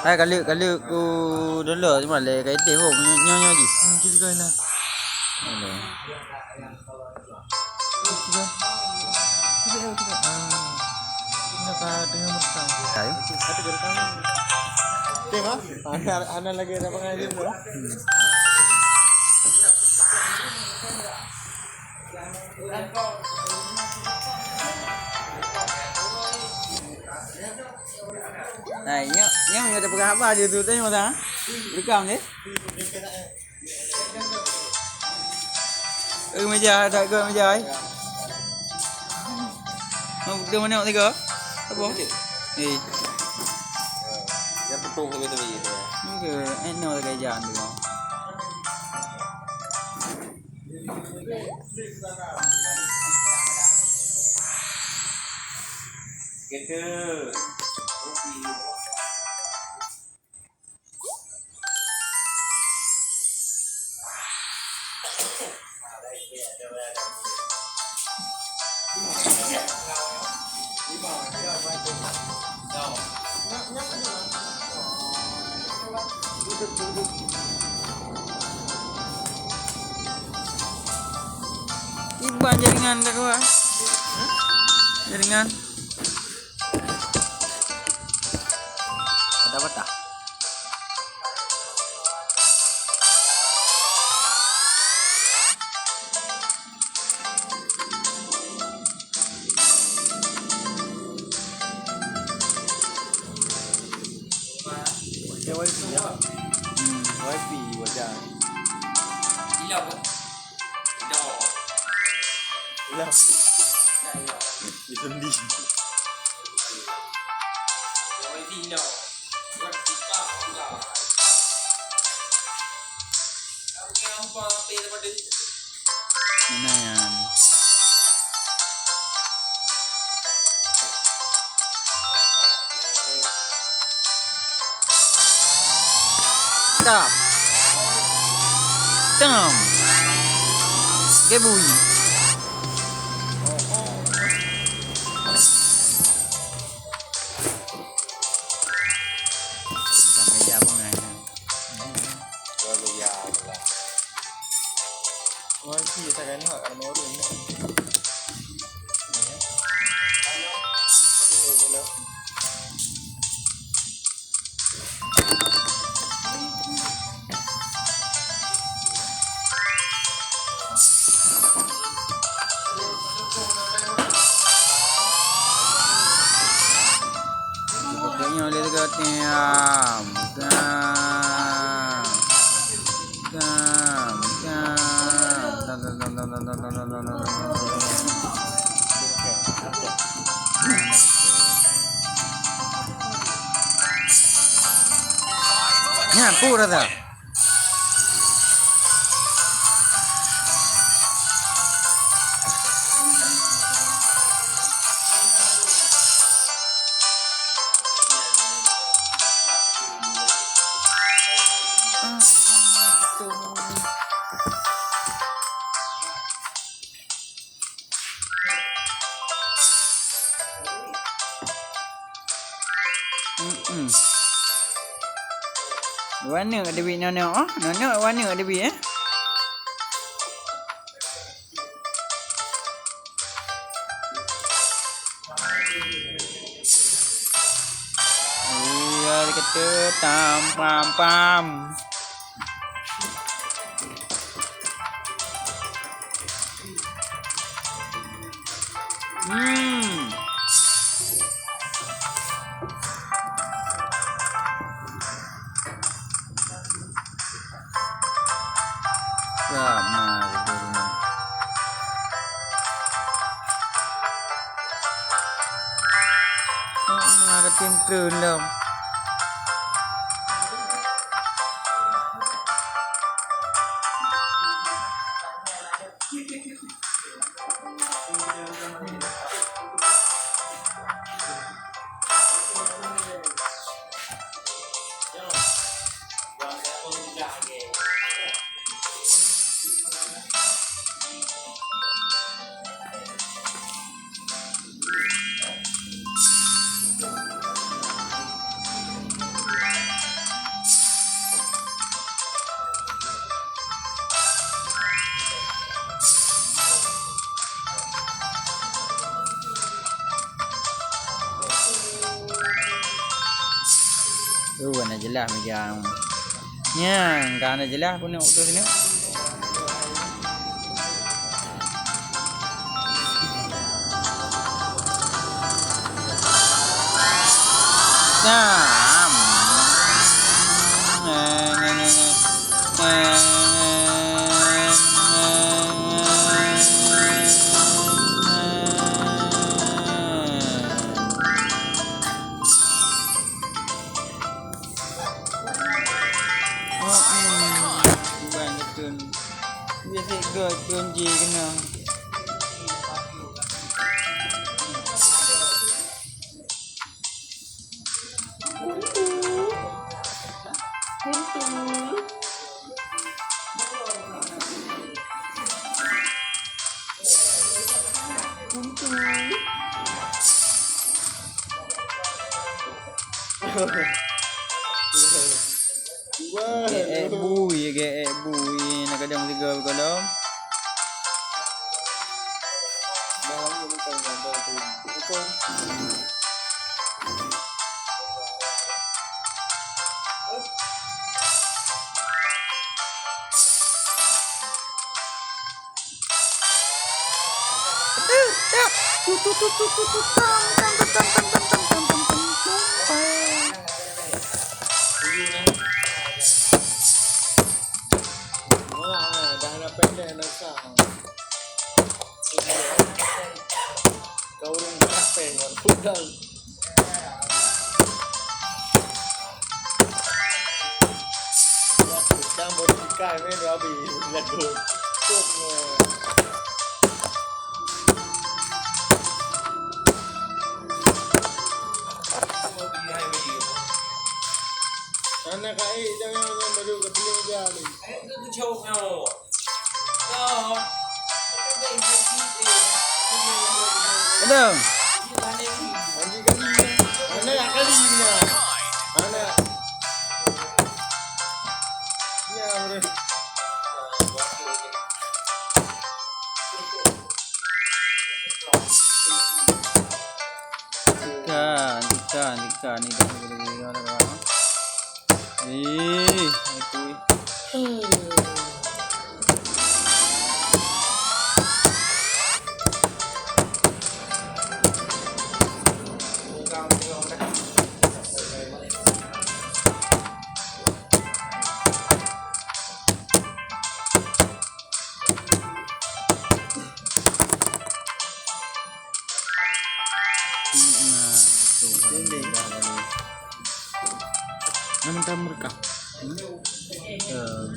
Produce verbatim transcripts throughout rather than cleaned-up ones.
Hai, kaleuek, kaleuek ku dulu cuma lé kai teh ho nyoe, nyoe, nyoe jih. Hmm, jadi kai na. Aduh. Cuba. Cuba, cuba. Ah. Ini ka tengah merekam. Tahu. Ada merekam. Tengok. Hana, hana lagi ada pengajian tu. Hmm. Nah, nyoe, nyoe meunyoe tapeugah haba je tu, tanya masa. Rekam je. Eh, meja, tak ke meja, eh. Mau dia mana tiga? Apa? Eh. Dia betul ke betul gitu. Enggak, eh, no, tak jangan tu. Gitu. Iban jaringan tak kuat. Jaringan. Patah-patah. Pakai wifi ya? Hmm. Wifi wajar. Gila, Bang. Dah. Lah. Itu ni. Mana yang Tap. Tam. Gebui. Sampai jam apa ngai? Kalau ya, Wah, sih, tak kena hak kalau mau ni. Pokoknya oleh dekat ni, am, am. Tam, tam. Tam, tam, tam. Nyan, pu rasa. Mm-mm. Warna ada bit nyoe, oh. Nyoe warna ada bit, eh. Iya, dikata tam pam pam. Hmm. Sama gitu. Ah, ka tem treun lom. Oh, hana jeulaih meujang. Nyan, ka hana jeulaih pun nyoe tu sini. Nah. Oh, hmm. Ban geutreun. Biasa geuh treun jih keunoe. Geuék bui, geuék bui. Na kadang sigoe gohlom. Dah nak pendek nak sah. Kau ureueng berapa yang orang pegang? Sekarang baru ikai, meh, dah habis. Lagu. Cukupnya. Anak kai jangan yang baru ke belum jadi. Ada. Anak kali ni. Anak. Ya, boleh. Ikan, ikan, ikan, ikan. Ih, itu. Nah, betul. Alhamdulillah, lalu. Nama tamu rekam? Hmm? Eh.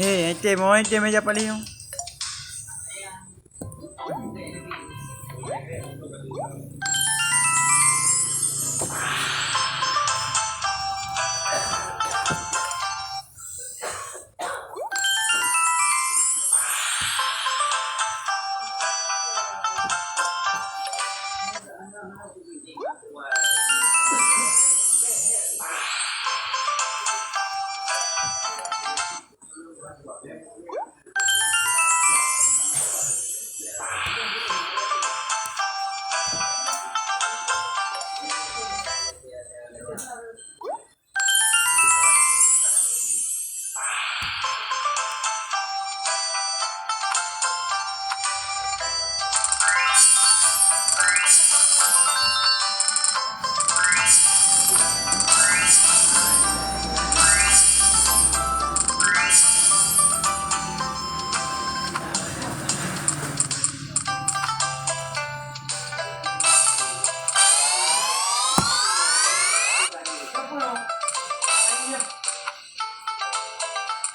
Eh, ente mau ente meja paling.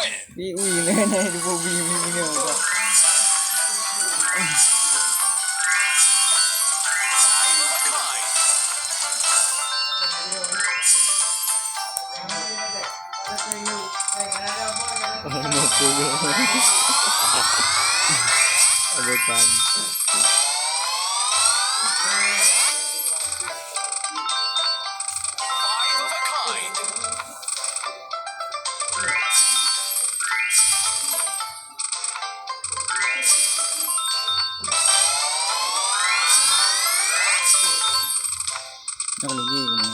Ui, ui, nè, nè, di bawah ui, ui, ui, nè, udah. Abotan. Nyoe lagi kena.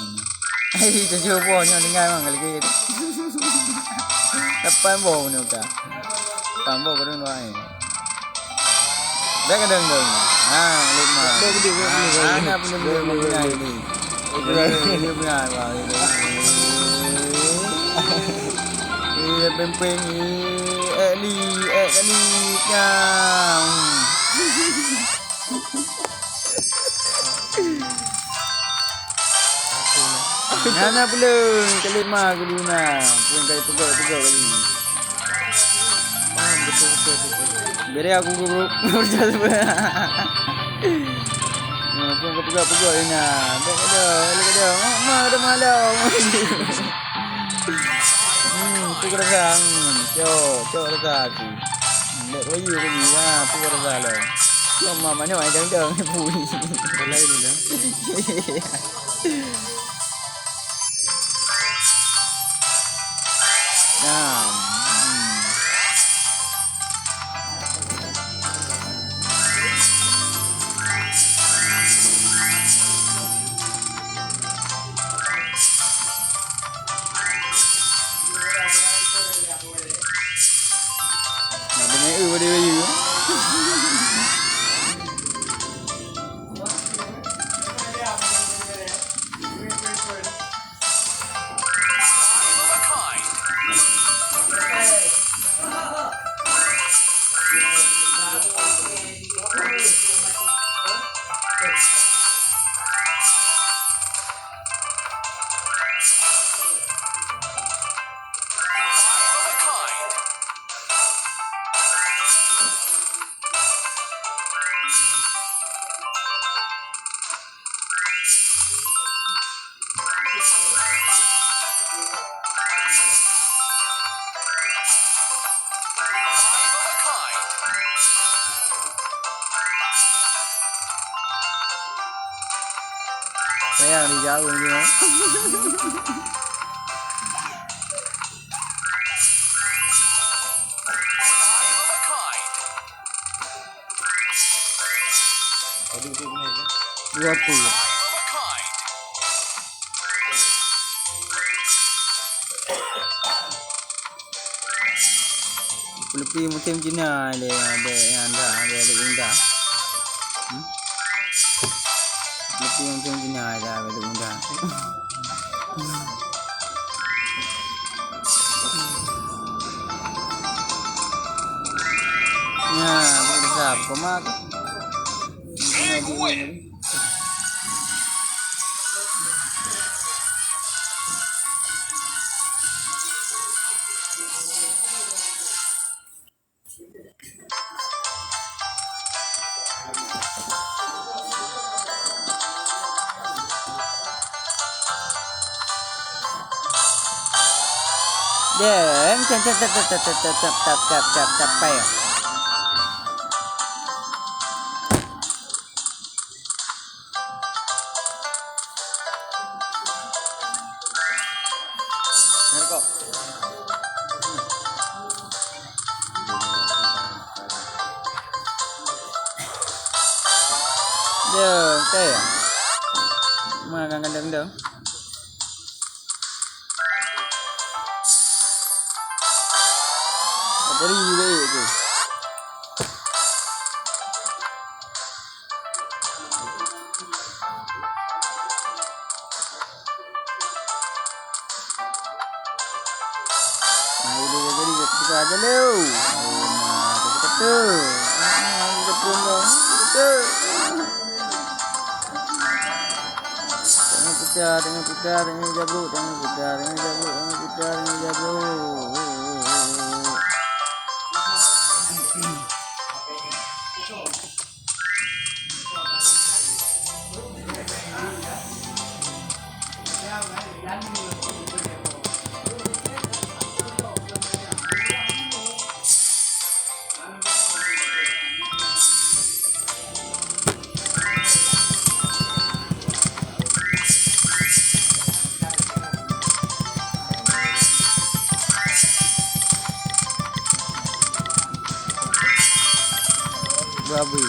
Hei, tujoh boh nyoe tinggai mang lagi. Lapan boh nyoe ka. Lapan boh kadang dua, eh. Bèk kadang dong. Ha, lima. Bèk gede, bèk gede, bèk gede. Ha, na pun dia, dia, dia, dia, dia, dia. Dia, dia, dia, dia, dia. Iya, peng-peng, eh, eh, li, eh, kali, nyang. Nyang na pulang, kelima, kelima. Pulang kali peugah, peugah kali. Paham, betul, betul, betul. Beri aku guru. Nah, pulang ke peugah-peugah ni nah. Bèk ada, bèk ada. Mak, mak ada malam. Hmm, tu rasa. Hmm, cok, cok rasa aku. Hmm, dek royu ke ni, ha, tu rasa lah. Cuma mana ai dang-dang ni pui. Lain ni dah. Nah, hmm. Nak dengar, eh, pada raya. Sayang di jauh ni, eh. Dua puluh. Leupie musim Cina lé, ada yang anda, ada, ada yang dah. Hmm? Leupie musim Cina ada, ada yang dah. Nah, aku dah siap, kau mak. Deng, tap, tap, tap, tap. Ngerokok. Deng, teh. Ma ngan deng, deng. Jadi, jadi, jadi. Nah, ini jadi ketika aja leu. Nah, kata-kata. Ah, kata-kata. Kata-kata. Tengok pecah, tengok pecah, tengok jabruk, tengok pecah, tengok jabruk, tengok pecah, tengok jabruk. Sabe.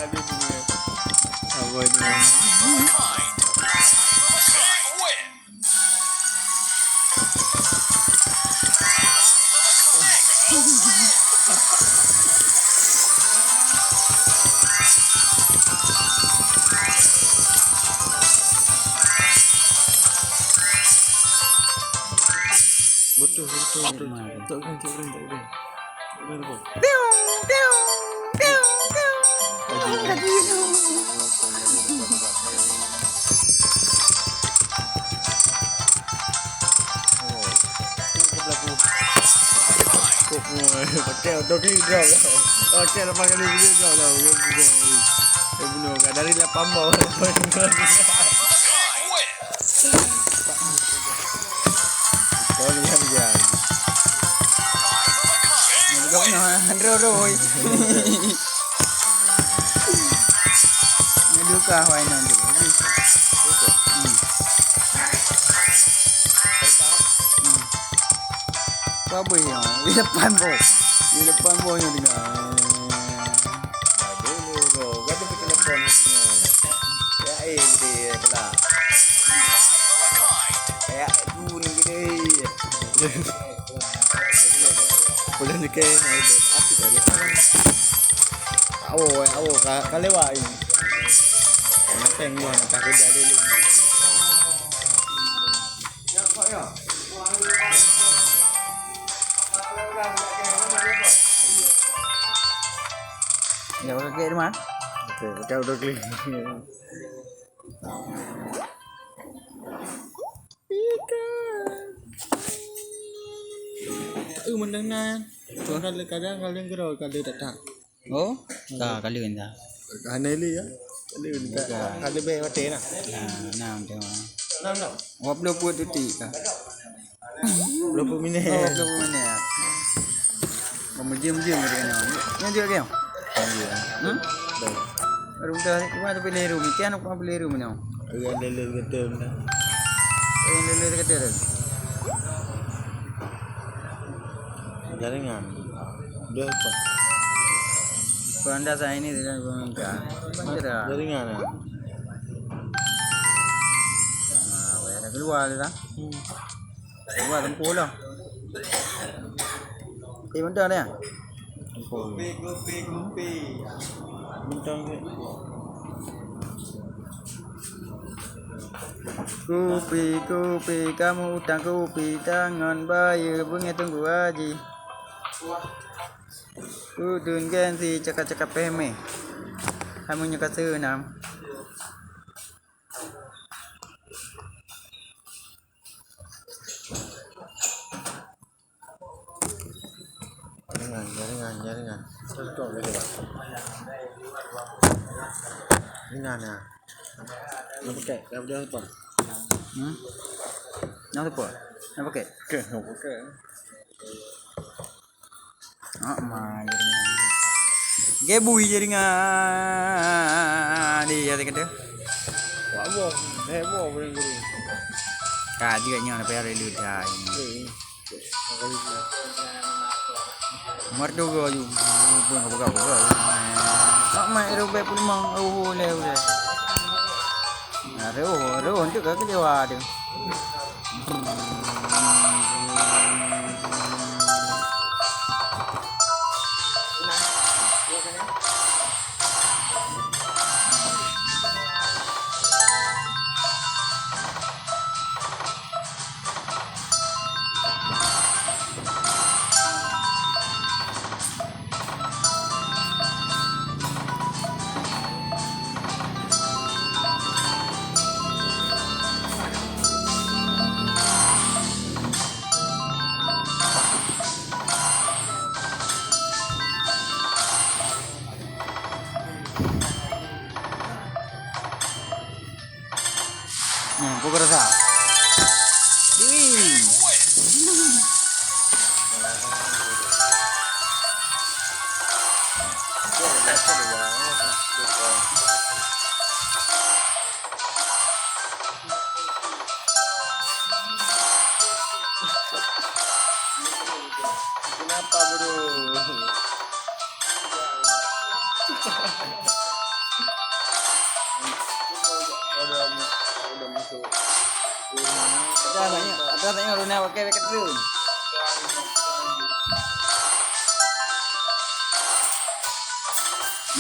Aduh, dunia. Apa ini? Betul, betul, betul. Tok Ibrahim, Tok Ibrahim, Tok Ibrahim. Tok Ibrahim, Tok. Tiung, tiung, tiung, tiung. Laju, laju. Kok, pakai auto click drop lah. Pakai lapan kali boleh drop lah. Boleh bunuh. Boleh bunuh. Dari lapan bawah. Kau ni yang biar. Nak buka mana? Andro, Andro, oi. Ni duka wai nan tu. Hmm. Hmm. Apa boleh yang? Di depan boh. Di depan boh yang dengar. Nah, dulu tu. Kau tu pergi telepon ni semua. Ya, eh, dia pula. Ya, tu ni dia. Boleh ni ke? Asyik tadi. Awo, awo, ka, ka lewat ni. Manteng gua nak pakai dari lu. Ya, pakai rumah. Okey, pakai udah klik. Pika. Eh, mendang nan. Kadang, kadang kalian gerau, kadang tak tak. Oh, ka kali kan dah. Hana ili ya. Kali kan tak. Kali beh mati nah. Nah, nah, tengok. Nah, nah. Dua puluh put tu ti ka. Dua puluh minit. Oh, dua puluh minit. Kamu jam-jam macam ni. Yang dia kau. Hmm? Baru dah, cuma tu pilih room. Ikan aku pilih room ni. Orang lele kata benda. Orang lele kata tu. Jaringan. Dah apa? Kau anda saya ini tidak meminta. Jaringan ya? Nah, ada keluar dah. Hmm. Wah, tempur lah. Eh, mentang dia. Tempur. Kopi, kopi, kopi. Mentang dia. Kopi, kopi, kamu utang kopi, tangan bayar, bunga tunggu haji. Udun gengsi, cakap-cakap pemeh. Kamu nyuka senang. Jaringan, jaringan, jaringan. Terus kau boleh, Pak. Jaringan, ya. Nak pakai, dah boleh apa? Hmm? Nak apa? Nak pakai? Okey, nak pakai. Ah, ma, jaringan. Gebui jaringan. Di, ya, kata. Wah, boh. Eh, boh, boleh guru. Ka, dia nyan, apa yang ada di luar. Eh. Merdu go ju. Bukan buka-buka. Mak mai robek pun mang. Oh, le, le. Aduh, aduh, untuk ke dia ada. Nah, pukul rasa. Ada banyak, ada banyak orang nak pakai pakai tu.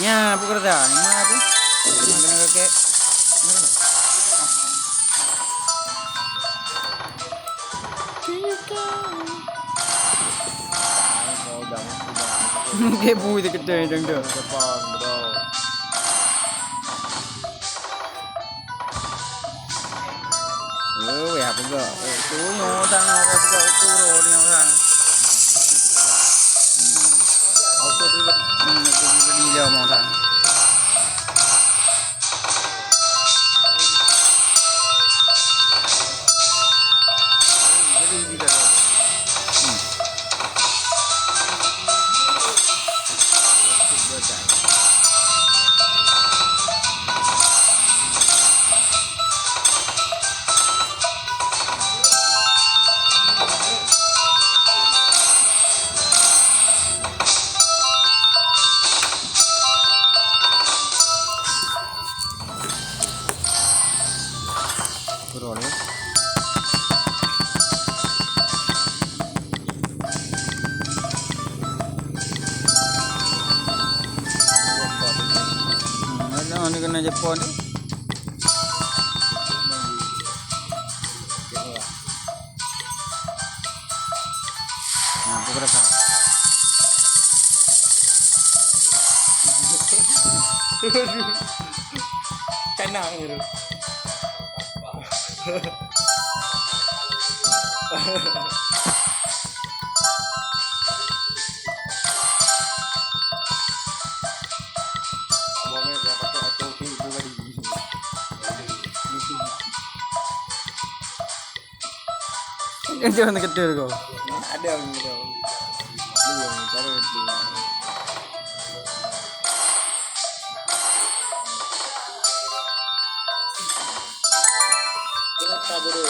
Nya, apa kerja? Mana tu? Mana kena pakai? Dia bui dia kata yang tu. Oh, ya, peugah. Oh, tu nyoe sang, apa peugah, tu roh dia sang. Hmm. Auto pribadi. Hmm, auto pribadi dia mau sang. Jadi, tidak ada. Hmm. Turun ya. Hmm, ada ni kena Jepun ni. Nah, pukul rasa. Canang gitu. Abang ni dah pakai auto pribadi. Kan jangan kecil kau. Ada orang gitu. Dua, cara itu. Kenapa, bro?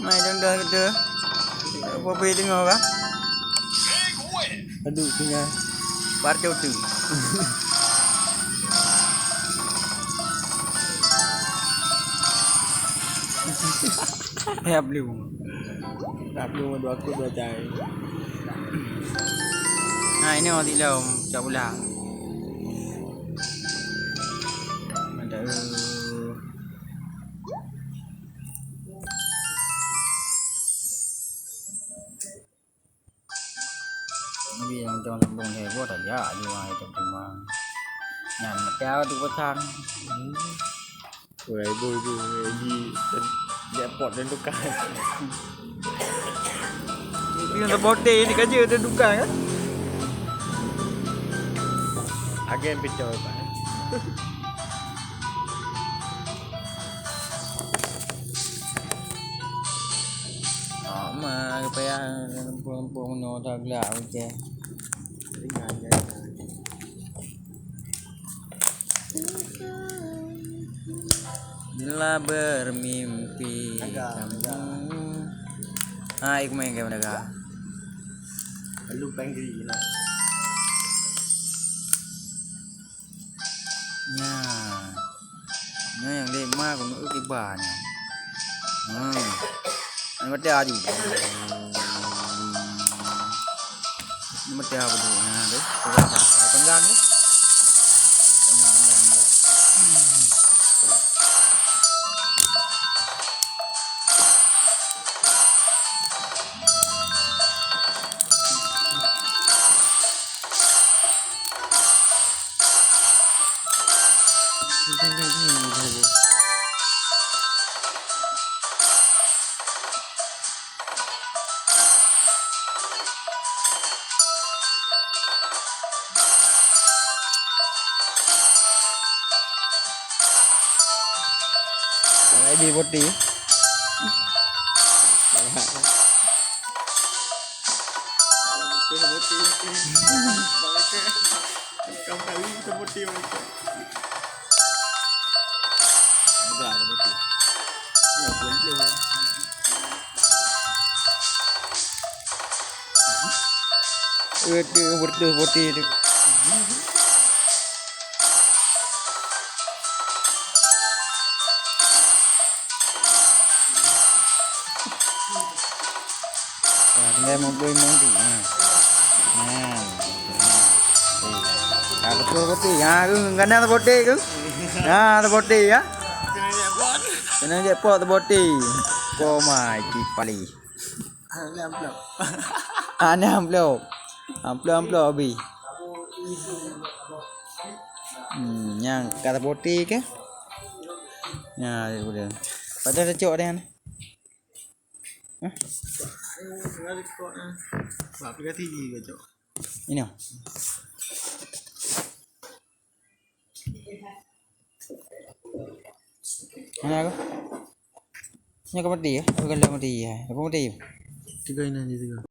Mai dong dah kata. Apa boleh dengar kah? Aduh, tinggal. Partai tu. Ya belum. Tak perlu dua aku dua jari. Ha, ini orang tidak lom, tak pulang. Ada. Tapi yang tuan lambung heboh tak jak je orang itu cuma. Nyan macam tu petang. Wah, ibu-ibu di, di airport dan tukar. Ini yang terbote ni kerja dan tukar kan? Agen pecah, Pak. Ah, ma, payah lempung-lempung nyoe taglak macam. Ringan je. Bila bermimpi kamu. Ah, ik main game dah. Lalu penggiri lah. Nah. Nah, yang lima kena kiban. Hmm. Ini mati aju. Ini mati apa tu? Nah, tu. Tenggang tu. Tenggang tu. Lagi boti. Boti, boti. Kau kali kita boti mereka. Bukan ada boti. Ya, belum, belum. Betul, betul, boti tu. Wah, tinggai limong puluh lima nanti. Ha. Ha. Ha, betul, betul. Ha, tu, kena seperti tu. Ha, seperti, ya. Kena jackpot seperti. Koma, iki pali. Aneh amplop. Aneh amplop. Amplop-amplop habis. Hmm, nyang ka seperti ke? Nah, dia boleh. Padahal cocok dia ni. Hah? Ini. Mana aku? Ini kau mati ya? Aku kan dah mati ya. Apa mati? Tiga ini di tiga.